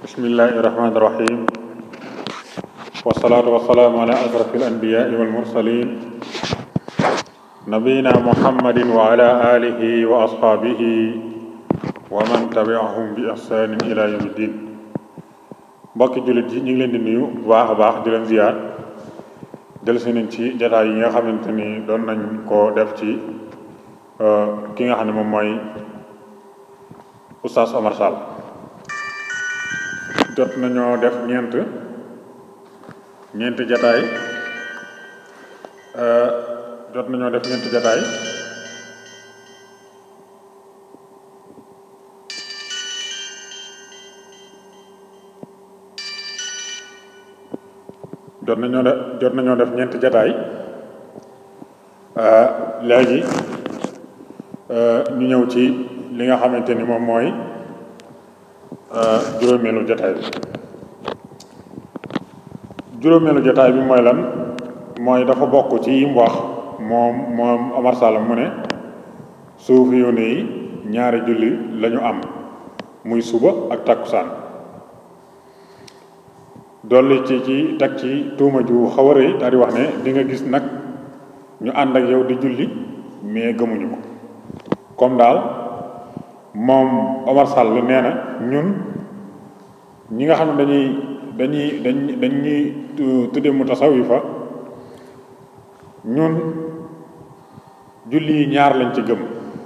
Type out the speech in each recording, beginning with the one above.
bismillahi rahmaani rahim wasalaatu wasalaamu ala asrafi alanbiyaai walmursalin nabiyina muhammadin wa ala alihi wa ashaabihi wa man tabiahum bi ihsanin ila yawmi ddin. mbokki jullit yi ñu ngi leen di nuyu bu baax a baax di leen ziyaar del si nañ ci jataay yi nga xamante ni doon nañ ko def ci ki nga xam ne moom mooy Oustaz Omar Sall. jot nañoo def ñeenti jataay jot nañoo def ñeenti jataay jot nañoo def ñeenti jataay léegi ñu ñëw ci li nga xamante ni moom mooy juróomeelu jataay bi mooy lan mooy dafa bokk ci yim wax moom Omar Sall mu ne suufi yoone yi ñaari julli lañu am muy suba ak takkusaan dolli ci teg ci tuuma ju xaw a rëy daal di wax ne di nga gis nag ñu ànd ak yow di julli mais gëmuñu ko comme daal moom Omar Sall nee na ñun ñi nga xam ne dañuy tudde mu tasawifa ñun julli yi ñaar lañ ci gëm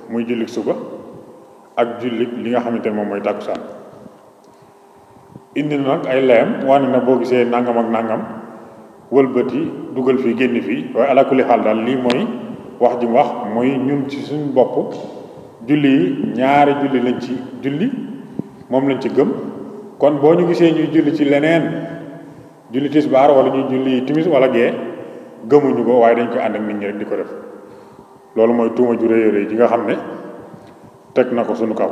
muy jullik suba ak jullik li nga xamante ne moom mooy tàkkusaan indi na nag ay layam wane na boo gisee nangam ak nangam wëlbati dugal fii génn fii waaye ala kulli xaal daal lii mooy wax ji mu wax mooy ñun ci suñu bopp julli yi ñaari julli lañ ci julli moom lañ ci gëm kon boo ñu gisee ñuy julli ci leneen julli tisbaar wala ñuy julli timis wala gee gëmuñu ko waaye dañ koy ànd ak nit ñi rek di ko def loolu mooy tuuma ju rëy rëy ji nga xam ne teg na ko suñu kaw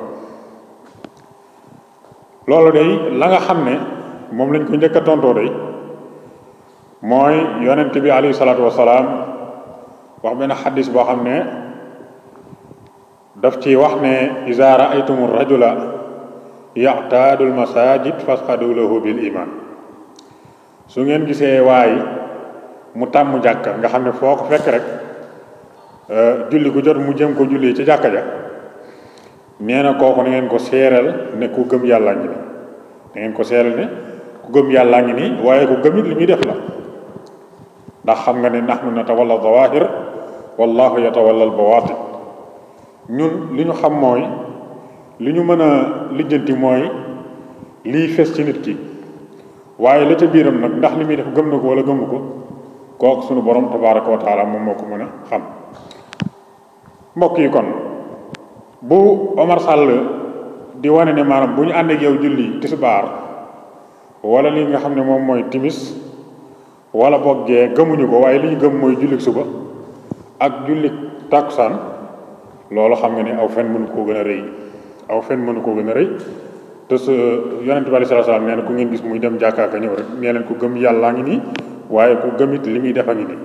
loolu day la nga xam ne moom lañ ko njëkk a tontoo day mooy yonent bi alayhi salaatu wasalaam wax benn xaddis boo xam ne daf ci wax ne iza raaytumu rajula ya'taadu almasajid fasxadu lahu bil iman su ngeen gisee waay mu tàmm jàkka nga xam ne foo ko fekk rek julli ku jot mu jëm ko julli ci jàkka ja nee na kooku na ngeen ko seeral ne ku gëm yàllaa ngi nii na ngeen ko seeral ne ku gëm yàllaa ngi nii waaye ku gëm it li muy def la ndax xam nga ne nahnu natawalla zawahir wallahu yatawalla al bawatin ñun li ñu xam mooy li ñu mën a lijjanti mooy liy fes ci nit ki waaye la ca biiram nag ndax li muy def gëm na ko wala gëmu ko kooku sunu borom tabaraka wa taala moom moo ko mën a xam. mbokk yi kon bu Omar Sall di wane ne maanaam bu ñu ànd ak yow julli tisbaar wala li nga xam ne moom mooy timis wala boggee gëmuñu ko waaye li ñu gëm mooy jullik suba ak jullik tàkkusaan loolu xam nga ne aw fen mënu koo gën a rëy te su yonent bi sallallahu alayhi wasallam nee na ku ngeen gis muy dem jàkkaaka ñëw rek nee leen ku gëm yàllaa ngi nii waaye ku gëmit li muy def a ngi nii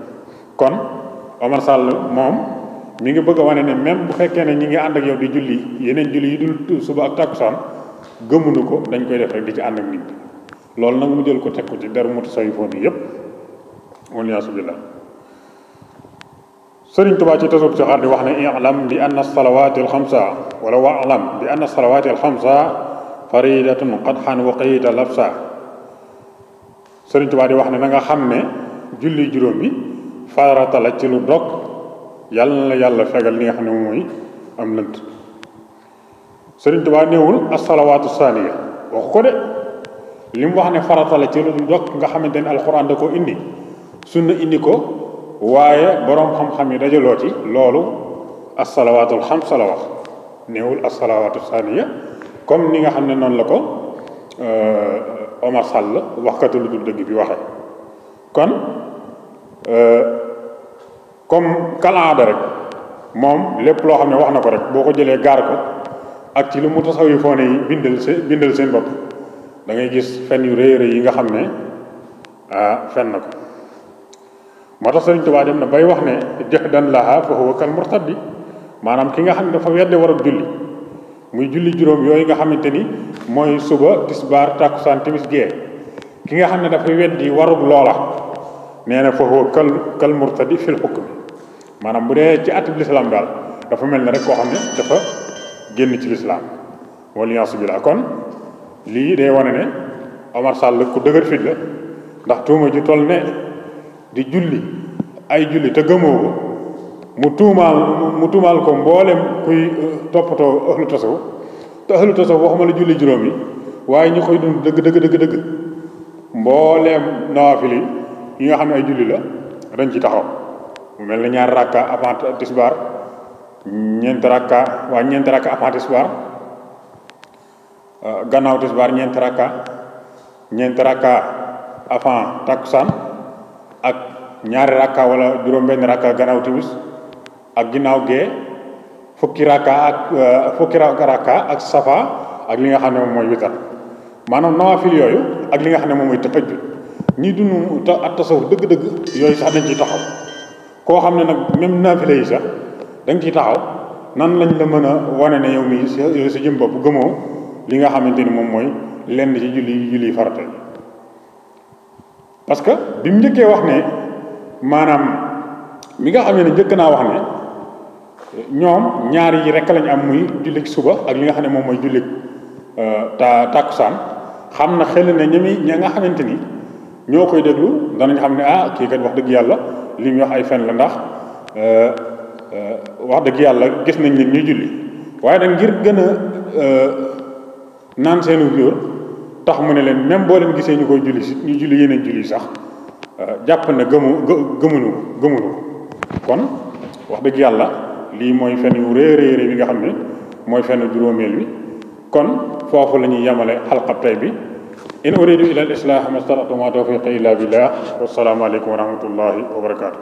kon Omar Sall moom mi ngi bëgg a wane ne même bu fekkee ne ñi ngi ànd ak yow di julli yeneen julli yi dul suba ak tàkkusaan gëmuñu ko dañ koy def rek di ci ànd ak nit loolu nag mu jël ko teg ko ci deru mutasawifoon yi yépp waliyaasu billah. Sëriñ Tuubaa ci tasawuf ci xar di wax ne i'lam bi anna salawaati alxamsa wala wa'lam bi anna salawaati alxamsa faridatun qadhan wa qayita lafsa. Sëriñ Tuubaa di wax ne na nga xam ne julli juróom bi farata la ci lu dog yàlla na la yàlla fegal li nga xam ne moom mooy am lënt. Sëriñ Tuubaa néewul as-salawaatu saaniya waxu ko de li mu wax ne farata la ci lu dog nga xamante ne alxuraan da koo indi sunna indi ko waaye boroom xam-xam yi dajaloo ci loolu assalawaatul xamsa la wax néewul assalawaatu saaniya comme ni nga xam ne noonu la ko Omar Sall waxkatu lu dul dëgg bi waxe kon comme kalaada rek moom lépp loo xam ne wax na ko rek boo ko jëlee gaar ko ak ci lu mu tasawifoone yi bindal seen bopp da ngay gis fen yu rëy rëy yi nga xam ne fen na ko moo tax Sëriñ Tuubaa dem na bay wax ne jahdan laha fa huwa kal murtaddi maanaam ki nga xam ne dafa wedde war a julli muy julli juróom yooyu nga xamante ni mooy suba tisbaar takkusaan timis gee ki nga xam ne dafay weddi warug loola nee na foofu kal murtadi fil hukm maanaam bu dee ci atib lislaam daal dafa mel ne rek koo xam ne dafa génn ci lislaam waliyaasu billah kon lii day wane ne Omar Sall ku dëgër fit la ndax tuuma ji toll ne di julli ay julli te gëmoo ko mu tuumaal ko mboolem kuy toppatoo ahlu tasawuf te ahlu tasawuf waxuma la julli juróom yi waaye ñu koy dund dëgg mbooleem nawaafil yi nga xam ne ay julli la dañ ci taxaw mu mel ne ñaari rakka avant tisbaar ñeenti rakka avant tisbaar gannaaw tisbaar ñeenti rakka avant takkusaan ak ñaari rakka wala juróom-benn rakka gannaaw timis ak ginnaaw gee fukki rakka ak safa ak li nga xam ne moom mooy witar maanaam nawaafil yooyu ak li nga xam ne moom mooy tahajjud ñi dund ak tasawuf dëgg-dëgg yooyu sax dañ ciy taxaw koo xam ne nag même naafile yi sax da nga ciy taxaw nan lañ la mën a wane ne yow mii yow sa jëm bopp gëmoo li nga xamante ni moom mooy lenn ci julli farata yi parce que bi mu njëkkee wax ne maanaam mi nga xam ne njëkk naa wax ne ñoom ñaar yi rek lañ am muy jullit suba ak li nga xam ne moom mooy jullit tàkkusaan xam na xel ne ña nga xamante ni ñoo koy déglu danañ xam ne kii kat wax dëgg yàlla li muy wax ay fen la ndax wax dëgg yàlla gis nañ leen ñuy julli waaye nag ngir gën a naan seenu jóor tax mu ne leen même boo leen gisee ñu koy julli si ñu julli yeneen julli sax jàpp na gëmuñu ko kon wax dëgg yàlla lii mooy fen yu réeréeré bi nga xam ne mooy fen juróomeel wi kon foofu la ñuy yemale xalqab tey bi in uridu ila al islah ma stata'tu ma tawfiqi illa billah wassalaamu aleykum wa rahmatullahi wa barakatuh